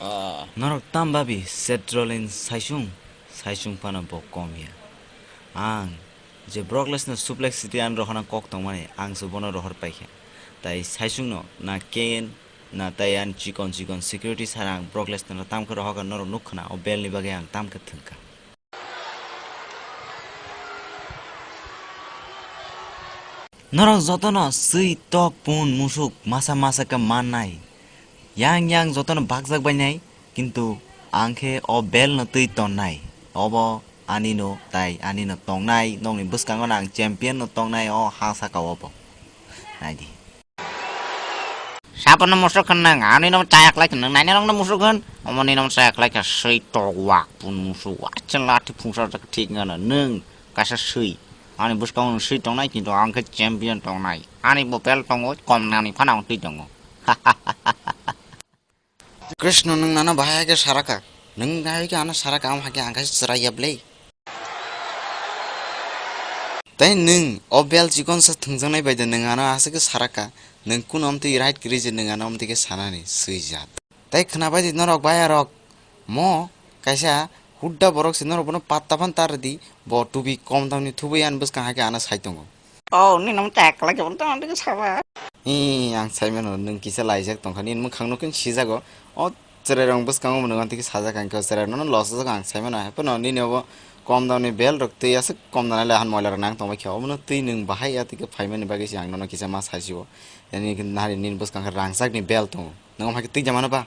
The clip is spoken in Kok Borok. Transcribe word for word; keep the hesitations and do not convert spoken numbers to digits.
Norok tam babi Seth Rollins saisung, saisung phano bo kom ya. Ang je Brock Lesnar suplex city an rohorna kok tongmani, ang se bono rohor paikha. Tai saisungno na Kane, na tai ani chikon chikon security sara ang Brock Lesnar tam khe rohorkha, norok nukkhana o belt ni bagwi ang tam khe thwngkha. Norok jotono swi tok pun musuk masa masa khe mannai. Yang yang jotono bakjak bainai, kintu ang khe o belt no twi tonnai. Obo ani no tai ani no tongnai, nokni bwskango no ang champion no tongnai o ha saka o bo. Naidi. Sabono musuk hwn nwng, ani no chaya khlai khe nwng nainai rokno musuk hwn, omoni no chaya khlai khe swi tok wak pun musuk, wacha lathi phungsa jak thik ngana nwng kaisa swi. Ani bwskango nwng swi tongnai, kintu ang khe champion tongnai. Ani bo belt tongo, kom nani phano ang twi tongo. Krishna nwng nano bahai khe saraka. Nwng bahai khe ano saraka, am hakhe ang khe chwrai ya ble. Tei nwng o belt chikon sa thwngjaknai bai de nwng ano aswk khe saraka. Nwng kuno amtwi right kwrwi je nwng ano amtwi khe sanani swijak. Tei khwnabai di norok baya rok, mo kaisa hudda borok se norok bono patta phan tar di, bo tubi kom tamni thubui ani bwskang hai khe ano sai tongo. Oh, nini namo tak lagi, bonto ang digi saba. Ee, ang sai mano, nwng kisa laijak tongkha, nini mwkhang no khe sijago. O cherai rok bwskango nwng tiki sajak ang khe, o cherai rok no losajak ang sai mano, hai phano nini obo kom daw ni belt rok twi aswk kom da nai le han moila rok nang tong bai khe, obo no twi nwng bahai ya tiki phai mani bagwi se ang nono kisa ma sai si o. Yani nari nini bwskang khe rangchak ni belt tongo, nwng omo hai khe twi ja mano ba?